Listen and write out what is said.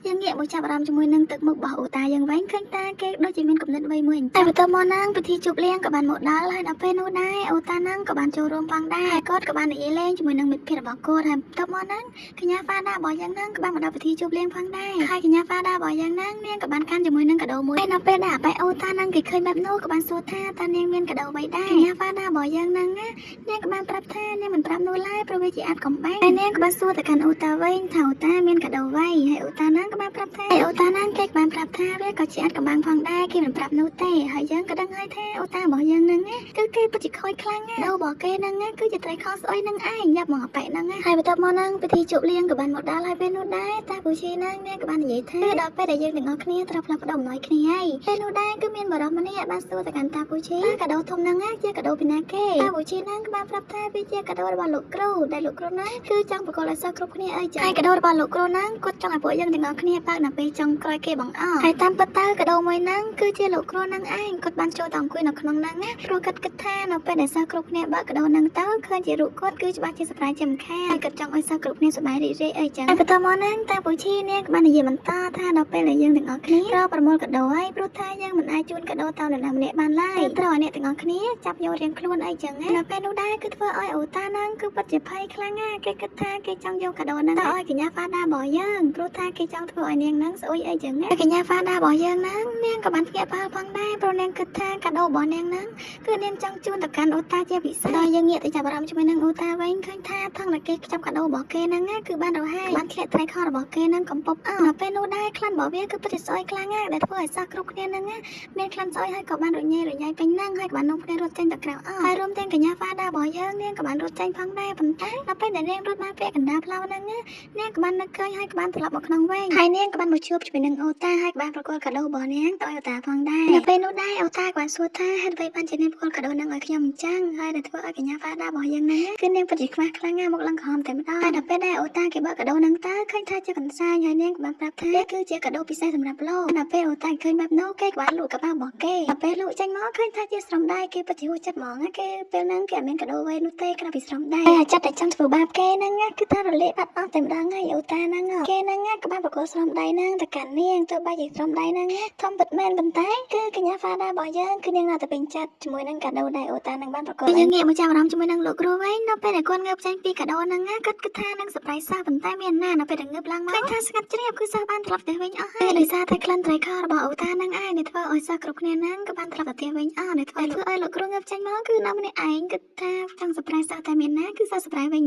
យើងងាកមកចាប់អារម្មណ៍ជាមួយនឹងទឹកមុខរបស់អូតាយើងវិញឃើញតាគេដូចជាមានគំនិតអ្វីមួយអញ្ចឹងហើយបន្ទាប់មកហ្នឹងពិធីជប់លៀងក៏បានមកដល់ហើយដល់ពេលនោះដែរអូតាហ្នឹងក៏បានចូលរួមផងដែរហើយគាត់ក៏បាននិយាយលេងជាមួយនឹងមិត្តភក្តិរបស់គាត់ហើយបន្ទាប់មកហ្នឹងកញ្ញាហ្វាដារបស់យើងហ្នឹងក៏បានមកដល់ពិធីជប់លៀងផងដែរហើយកញ្ញាហ្វាដារបស់យើងហ្នឹងនាងក៏បានកាន់ជាមួយនឹងកាដូមួយហើយនៅពេលដែលអាប៉ែអូតាហ្នឹងគេឃើញបែបនោះក៏បានសួរថាតើនាងមានកាដូអ្វីដែរកញ្ញាហ្វាដារបស់យើងហ្នឹងណានាងក៏បានប្រាប់ថានាងមិនប្រាប់នោះឡើយព្រោះវាជាអាចកំបាំងហើយនាងក៏បានសួរទៅកាន់អូតាវិញថាអូតាមានកាដូអ្វីហើយអូតាហ្នឹងក៏បានប្រាប់ថាហើយអូតាហ្នឹងគេក៏បានប្រាប់ថាវាក៏ជាអាចកំបាំងផងដែរគេមិនប្រាប់នោះទេហើយយើងក៏ដឹងហើយថាអូតារបស់យើងហ្នឹងណាគឺគេពិតជាខូចខ្លាំងណាស់ដូរបស់គេហ្នឹងណាគឺជាត្រីខស្អុយហ្នឹងឯងយ៉ាប់មកអាប៉ែហ្នឹងណាហើយបន្ទាប់មកហ្នឹងពិធីជប់លៀងក៏បានមកដល់ហើយពេលនោះដែរតាពូជីហ្នឹងនាងក៏បាននិយាយថាគឺដល់ពេលដែលយើងទាំងអស់គ្នាត្រូវផ្លាស់ប្ដូរអំណោយគ្នាហើយពេលនោះដែរគឺមានបរិសម្នាក់បានសួរទៅកាន់តាពូជីថាកាដូធំហ្នឹងណាជាកាដូពីណាគេតាពូជីហ្នឹងក៏បានប្រាប់ថាវាជាកាដូរបស់លោកគ្រូដែលលោកគ្រូហ្នឹងគឺចង់ប្រគល់ឲ្យសិស្សគ្រប់គ្នាអីចឹងហើយកាដូរបស់លោកគ្រូហ្នឹងគាត់ចង់ឲ្យពួកយើងទាំងអស់គ្នាបើកនៅពេលចុងក្រោយគេបង្អស់ហើយតាមពិតទៅកាដូមួយហ្នឹងគឺជាលោកគ្រូហ្នឹងឯងគាត់បានចូលទៅអង្គុយនៅក្នុងហ្នឹងណាព្រោះគាត់គិតថានៅពេលដែលសិស្សគ្រប់គ្នាបើកកាដូហ្នឹងទៅឃើញជារូបគាត់គឺច្បាស់ជាសប្បាយជាមិនខានហើយគាត់ចង់ឲ្យសិស្សគ្រប់គ្នាសប្បាយរីករាយអីចឹងហើយបន្តមកហ្នឹងតាពូឈីនាងក៏បាននិយាយបន្តថាដល់ពេលដែលយើងទាំងអស់គ្នាត្រូវប្រមូលកាដូហើយព្រោះថាយើងមិនអាចជូនកាដូទៅនរណាម្នាក់បានឡើយត្រូវឲ្យអ្នកទាំងអស់គ្នាចាប់យករៀងខ្លួនអីចឹងណាដល់ពេលនោះដែរគឺធ្វើឲ្យអូតាហ្នឹងគឺពិតជាភ័យខ្លាំងណាស់គេគិតថាគេចង់យកកាដូហ្នឹងទៅឲ្យកញ្ញាហ្វាដារបស់យើងព្រោះថាគេចង់ធ្វើឲ្យនាងហ្នឹងស្អុយអីចឹងណាកញ្ញាហ្វាដារបស់យើងហ្នឹងនាងក៏បានភ្ញាក់ផ្អើលផងដែរព្រោះនាងគិតថាកាដូរបស់នាងហ្នឹងគឺនាងចង់ជូនទៅកាន់អូតាជាពិសេសដល់យើងងាកទៅចាប់អារម្មណ៍ជាមួយនឹងអូតាវិញឃើញថាថងដែលគេខ្ចប់កាដូរបស់គេហ្នឹងណាគឺបានរហែកបានធ្លាក់ត្រីខរបស់គេហ្នឹងកំពប់អស់ដល់ពេលនោះដែរក្លិនរបស់វាគឺពិតជាស្អុយខ្លាំងណាស់ដែលធ្វើឲ្យសោះគ្រប់គ្នាហ្នឹងណាមានក្លិនស្អុយហើយក៏បានរញ៉េរញ៉ៃពេញហ្នឹងហើយក៏បាននាំគ្នារត់ចេញទៅក្រៅអស់ហើយរួមទាំងកញ្ញាហ្វាដារបស់យើងនាងក៏បានរត់ចេញផងដែរប៉ុន្តែដល់ពេលដែលនាងរត់មកពាក់កណ្ដាលផ្លូវហ្នឹងណានាងក៏បាននឹកឃើញហើយក៏បានត្រឡប់មកក្នុងវិញហើយនាងក៏បានមកជួបជាមួយនឹងអូតាហើយក៏បានប្រគល់កាដូរបស់នាងទៅឲ្យអូតាផងដែរនៅពេលនោះដែរអូតាក៏បានសួរថាហេតុអ្វីបានជានាងប្រគល់កាដូហ្នឹងឲ្យខ្ញុំអញ្ចឹងហើយដែលធ្វើឲ្យកញ្ញាហ្វាដារបស់យើងហ្នឹងគឺនាងពិតជាខ្មាស់ខ្លាំងណាស់មកឡើងក្រហមតែម្ដងហើយដល់ពេលដែលអូតាគេបើកកាដូហ្នឹងទៅឃើញថាជាកន្សែងហើយនាងក៏បានប្រាប់ថាវាគឺជាកាដូពិសេសសម្រាប់លោកដល់ពេលអូតាឃើញបែបនោះគេក៏បានលក់កាប៉ាល់របស់គេដល់ពេលលក់ចេញមកឃើញថាជាស្រោមដៃគេពិតជាហួសចិត្តហ្មងណាគេពេលហ្នឹងគេអត់មានកាដូអ្វីនោះទេក្រៅពីស្រោមដៃហើយអាចិត្តតែចង់ធ្វើបាបគេហ្នឹងណាគឺថារលាកបាត់អស់តែម្ដងហើយអូតាហ្នឹងគេហ្នឹងក៏បានប្រគល់ស្រោមដៃហ្នឹងទៅកាន់នាងទោះបីជាស្រោមដៃហ្នឹងធំពិតមែនប៉ុន្តែគឺកញ្ញាហ្វាដារបស់យើងគឺនាងនៅតែពេញចិត្តជាមួយនឹងកាដូដែលអូតានឹងបានប្រគល់យើងងាកមកចាប់អារម្មណ៍ជាមួយនឹងលោកគ្រូវិញនៅពេលដែលគាត់ងើបចេញពីកាដូហ្នឹងណាគាត់គិតថានឹង surprise សិស្សប៉ុន្តែមានណានៅពេលដែលងើបឡើងមកឃើញថាស្ងាត់ជ្រាបគឺសិស្សបានត្រឡប់ទៅវិញអស់ហើយដោយសារតែក្លិនត្រីខរបស់អូតាហ្នឹងឯងដែលធ្វើឲ្យសិស្សគ្រប់គ្នាហ្នឹងក៏បានត្រឡប់ទៅផ្ទះវិញអស់ដែលធ្វើឲ្យលោកគ្រូងើបចេញមកគឺនៅម្នាក់ឯងគិតថាចង់ surprise សិស្សតែមានណាគឺសិស្ស surprise វិញ។